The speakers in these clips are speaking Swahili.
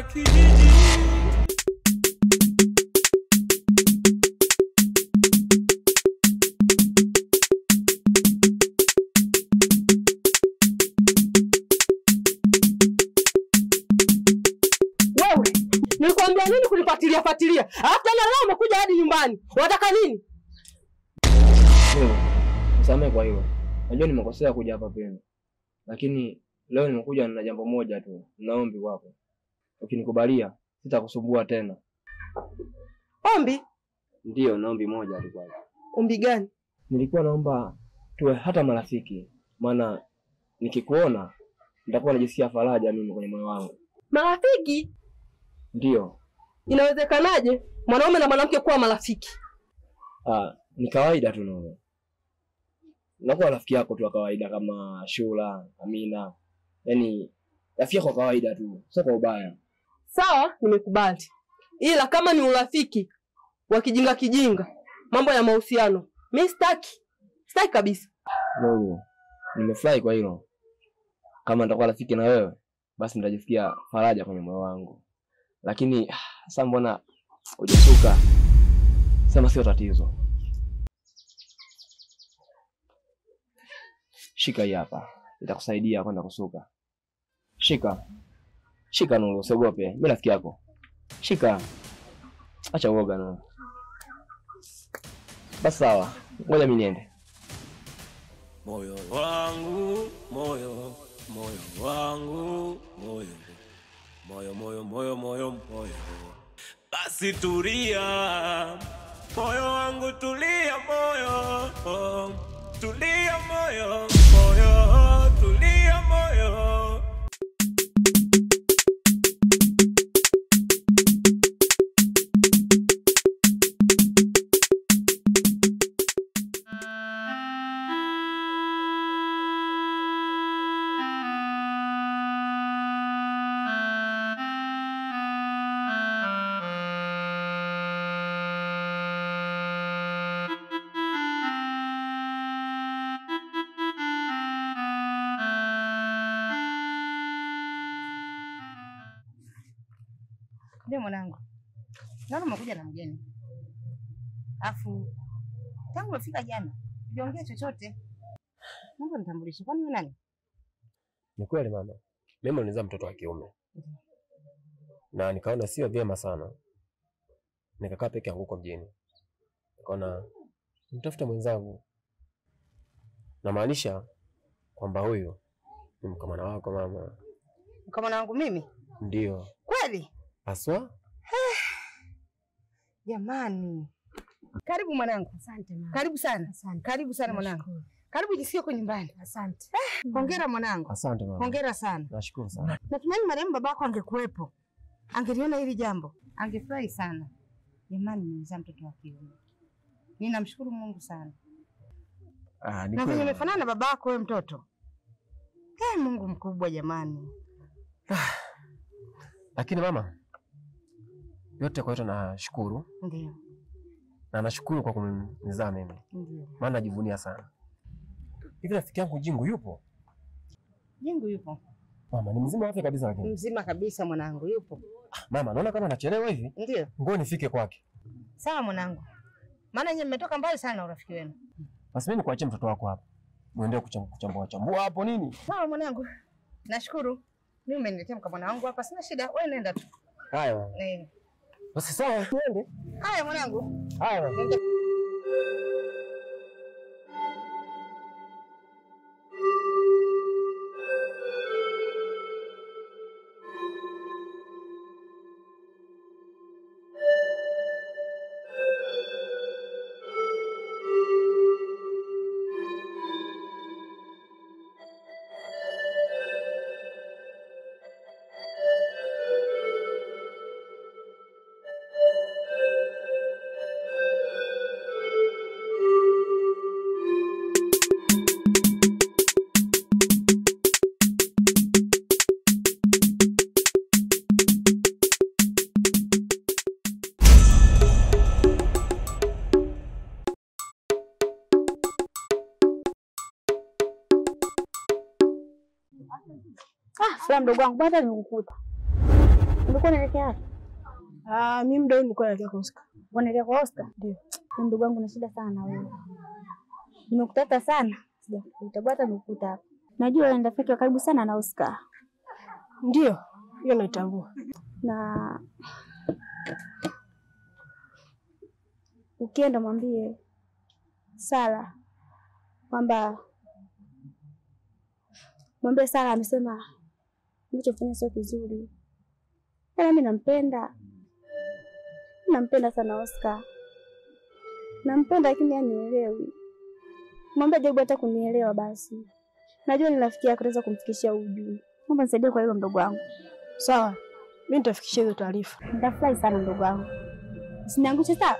Wanakijiji. Wewe, nilikwambia nini kunifuatilia fuatilia? Alafu tena leo umekuja hadi nyumbani. Unataka nini? Nisamehe kwa hiyo. Najua nimekosea kuja hapa penu. Lakini leo nimekuja na jambo moja tu, naombi kwako. Ukinikubalia sitakusumbua tena. Ombi? Ndio, naombi moja tu kwako. Ombi gani? Nilikuwa naomba tuwe hata marafiki, maana nikikuona nitakuwa najisikia faraja mimi kwenye moyo wangu. Marafiki? Ndio. Inawezekanaje mwanaume na mwanamke kuwa marafiki? Ah, ni kawaida tu Nuru. Nakuwa rafiki yako tu wa kawaida kama Shula, Amina. Yaani rafiki yako kawaida tu, sio kwa ubaya. Sawa, nimekubali. Ila kama ni urafiki wa kijinga kijinga, mambo ya mahusiano, mimi sitaki. Sitaki kabisa. Nuru, nimefurahi kwa hilo. Kama nitakuwa rafiki na wewe, basi nitajisikia faraja kwenye moyo wangu. Lakini sasa mbona hujasuka? Sema sio tatizo. Shika hii hapa, itakusaidia kwenda kusuka. Shika. Shika Nuru, usiogope. Mimi rafiki yako. Shika. Acha uoga Nuru. Basi sawa, ngoja mimi niende. Moyo wangu, moyo, moyo wangu, moyo. Moyo, moyo, moyo, moyo, moyo. Basi tulia, moyo wangu tulia, moyo. Tulia moyo, moyo, tulia moyo. Ndio mwanangu. Naona umekuja na mgeni. Afu tangu umefika jana, hujaongea chochote. Mungu nitambulishe. Kwani wewe nani? Ni kweli mama. Mimi nilizaa mtoto wa kiume. Na nikaona sio vyema sana. Nikakaa peke yangu huko mjini. Nikaona nitafuta mwenzangu. Na maanisha kwamba huyu ni mkamwana wako mama. Mkamwana wangu mimi? Ndio. Kweli? Aswa? Jamani. Karibu mwanangu. Asante mama. Karibu sana. Asante. Karibu sana mwanangu. Karibu jisikie uko nyumbani. Asante. Hongera mwanangu. Asante mama. Hongera sana. Nashukuru sana. Natumaini marehemu babako angekuwepo. Angeliona hili jambo, angefurahi sana. Jamani, nimezaa mtoto wa kiume. Ninamshukuru Mungu sana. Ah, ni Na kweli. vile umefanana na babako wewe mtoto. Mungu mkubwa jamani. Lakini mama, yote kwa yote nashukuru. Ndio. Na nashukuru kwa kunizaa mimi. Ndio. Maana najivunia sana. Hivi rafiki yangu Jingu yupo? Jingu yupo. Mama, ni mzima afya kabisa lakini. Mzima kabisa mwanangu yupo. Mama, naona kama nachelewa hivi. Ndio. Ngoja nifike kwake. Sawa mwanangu. Maana nyinyi mmetoka mbali sana urafiki wenu. Basi mimi nikuachie mtoto wako hapa. Muendee kuchambua chambua hapo nini? Sawa mwanangu. Nashukuru. Mimi umeniletea mkamwana wangu hapa, sina shida. Wewe nenda tu. Haya mama. Eh. Basi sawa, twende. Haya mwanangu. Haya. Nenda. Ah, sasa mdogo wangu bado nimekukuta. Ulikuwa unaelekea wapi? Ah, mimi mdau nilikuwa naelekea kwa Oscar. Unaelekea kwa Oscar? Ndio. Ndugu wangu na shida sana na wewe. Nimekutata sana. Sijakukuta, hata nimekukuta hapa. Najua wewe ni rafiki wa karibu sana na Oscar. Ndio, hiyo naitambua. Na ukienda mwambie Sara kwamba mwambie Sara amesema unachofanya sio kizuri. Ila mimi nampenda. Nampenda sana Oscar. Nampenda lakini hanielewi. Mwambie jaribu hata kunielewa basi. Najua ni rafiki yako, naweza kumfikishia ujumbe. Naomba nisaidie kwa hilo mdogo wangu. Sawa. Mimi nitafikishia hizo taarifa. Nitafurahi sana mdogo wangu. Usiniangushe sawa?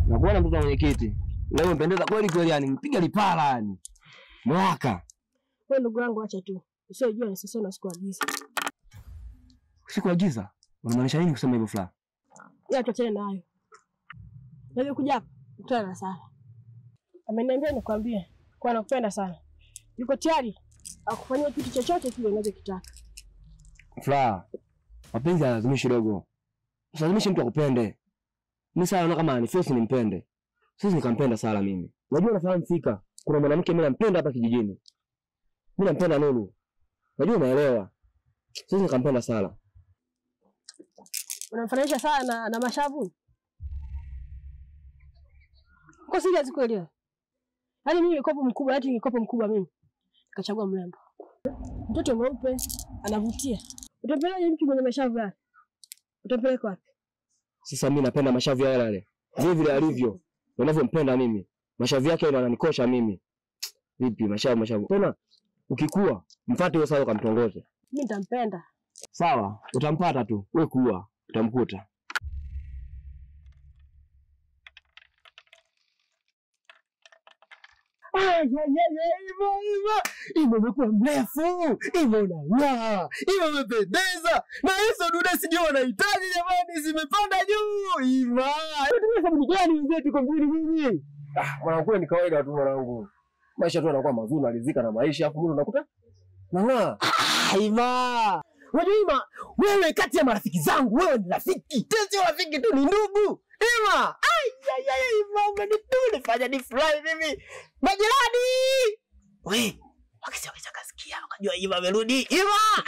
Nakuona mtoto wa mwenyekiti. Leo umependeza kweli kweli yani, mpiga lipala yani. Mwaka. Wewe ndugu wangu acha tu. Usiojua ni sasa na sikuagiza. Sikuagiza? Unamaanisha nini kusema hivyo Fla? Ila tuachane nayo. Nimekuja hapa kukutana na Sara. Ameniambia nikwambie kwa nakupenda sana. Yuko tayari akufanyia kitu chochote kile unachokitaka. Fla, mapenzi hayalazimishi dogo. Usilazimishi mtu akupende. Mimi Sara naona kama anifesi nimpende. Sisi nikampenda Sara mimi. Unajua nafahamu fika kuna mwanamke mimi nampenda hapa kijijini. Mimi nampenda Nuru. Unajua unaelewa. Sisi nikampenda Sara. Unamfananisha Sara na mashavu? Kwa sija sikuelewa. Yaani mimi nikopo mkubwa, hata nikopo mkubwa mimi. Nikachagua mrembo. Mtoto mweupe anavutia. Utampeleka mtu mwenye mashavu yale? Utampeleka wapi? Sasa mimi napenda mashavu yale yale. Vile vile alivyo. Ninavyompenda mimi. Mashavu yake ndio yananikosha mimi. Vipi mashavu mashavu? Tena ukikua mfuate huyo Sara ukamtongoze. Mimi nitampenda. Sawa, utampata tu. Wewe kuwa, utamkuta. Ima umekuwa mrefu, Ima unang'aa, Ima umependeza. Na hizo dude sijui wanahitaji jamani, zimepanda juu. Ima, unatumia sabuni gani wenzetu kwa mjini mimi? Ah, mwanangu ni kawaida tu mwanangu. Maisha tu yanakuwa mazuri, unalizika na maisha afu mtu unakuta nang'aa. Ah, Ima. Unajua Ima, wewe kati ya marafiki zangu wewe ni rafiki. Tena sio rafiki tu, ni ndugu. Ima, ai ai ai Ima umenifanya nifurahi mimi. Majirani! We, wakisikia kasikia wakajua Ima amerudi. Ima!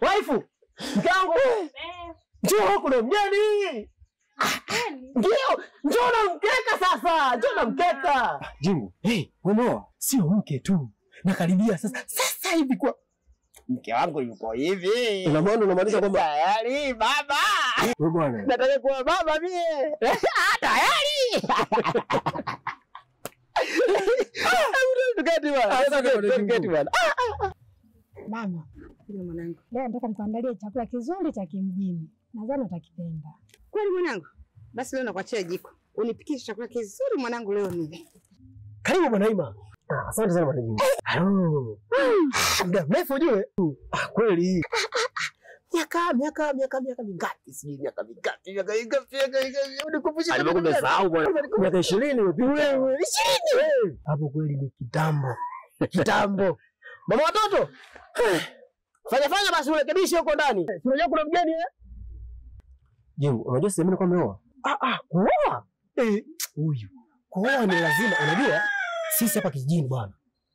Waifu, mke wangu. Njoo kuna mgeni. Ndio, njoo na mkeka sasa. Njoo na mkeka. Jingu, hey, umeoa? Sio mke tu. Nakaribia sasa. Sasa hivi kwa mke wangu yuko hivi. Una maana unamaanisha kwamba tayari baba. Wewe bwana. Nataka kuwa baba mie. Tayari. Tuketi bwana. Tuketi bwana. Mama, ndio mwanangu. Leo nataka nikuandalie chakula kizuri cha kimjini. Nadhani utakipenda. Kweli mwanangu? Basi leo nakuachia jiko. Unipikie chakula kizuri mwanangu leo nile. Karibu bwana Ima. Asante sana bwana Jingu. Halo. Muda mrefu ujue. Ah, kweli. Miaka mingapi sijui miaka mingapi. Unikumbushe. Alikuwa umesahau bwana. Miaka 20 imepita. Wewe 20. Hapo kweli ni kitambo. Kitambo. Mama watoto. Fanya basi urekebishe huko ndani. Unajua kuna mgeni eh? Jingu, unajua sasa mimi nilikuwa nimeoa. Kuoa? Huyu. Kuoa ni lazima, unajua sisi hapa kijijini bwana.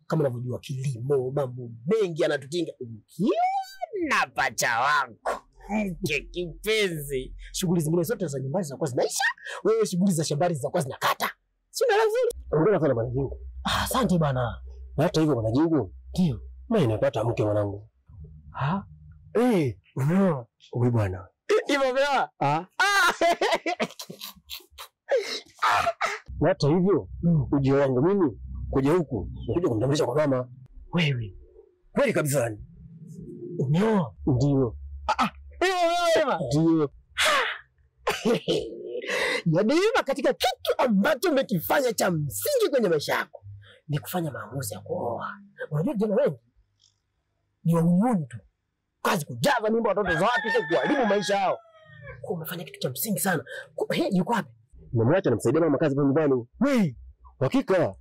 Kama unavyojua kilimo, mambo mengi yanatutinga. Ukiona pacha wako mke kipenzi, shughuli zingine zote za nyumbani zinakuwa zinaisha, wewe shughuli za shambani zinakuwa zinakata. Si unaelewa vizuri? Ongea sana bwana Jingu. Asante bana. Na hata hivyo bwana Jungu, Ndio. mimi nimepata mke mwanangu. Ha? Eh, umeoa? Wewe bwana. Ima umeoa? Ah. Na hata hivyo ujio wangu mimi kuja huku nikuja kumtambulisha kwa mama. Wewe Kweli kabisa yani. umeoa? Ndio. Ima umeoa Ima? Ndio. Yaani Ima, katika kitu ambacho umekifanya cha msingi kwenye maisha yako ni kufanya maamuzi ya kuoa. Unajua vijana wengi ni wauniuni tu, kazi kujaza mimba watoto za watu, sio kuharibu maisha yao. Kwa umefanya kitu cha msingi sana. He, yuko wapi? Nimemwacha namsaidia mama kazi pale nyumbani. Wewe Hakika. wewe,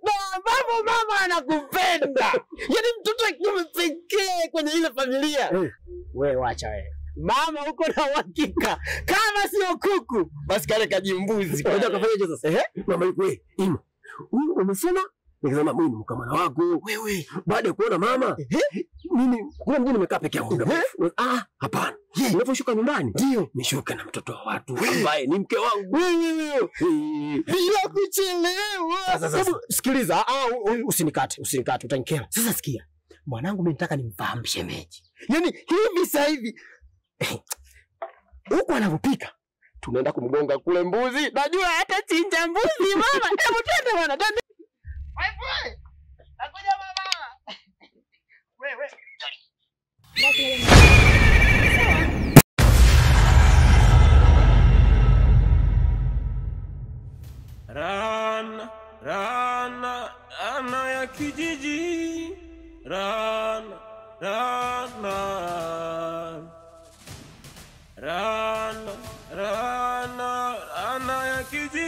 na ambapo mama anakupenda, yaani mtoto wa kiume pekee kwenye ile familia. Eh. Wewe wacha wewe, mama uko na uhakika kama sio kuku basi kale kajimbuzi. Unajua kafanyaje sasa? Ehe. Mama yuko wewe, Ima. Huyu umesema? Nikasema mimi ni mkamana wako. Wewe Baada ya kuona mama, mimi kule mjini nimekaa peke yangu muda mrefu. Ah, hapana. Ninaposhuka nyumbani, ndio nishuke na mtoto wa watu ambaye ni mke wangu. wewe Eh. bila kuchelewa. Sasa, sasa. Hebu sikiliza, usinikate, usinikate, utanikera. Sasa sikia, mwanangu, mimi nataka nimfahamu shemeji, yaani hivi sasa hivi huku anavyopika tunaenda kumgonga kule mbuzi, najua hata chinja mbuzi mama. Hebu twende bwana, twende. Nakuja mama. Wewe. Rana, rana, rana ya kijiji. Rana, rana. Rana, rana, rana ya kijiji.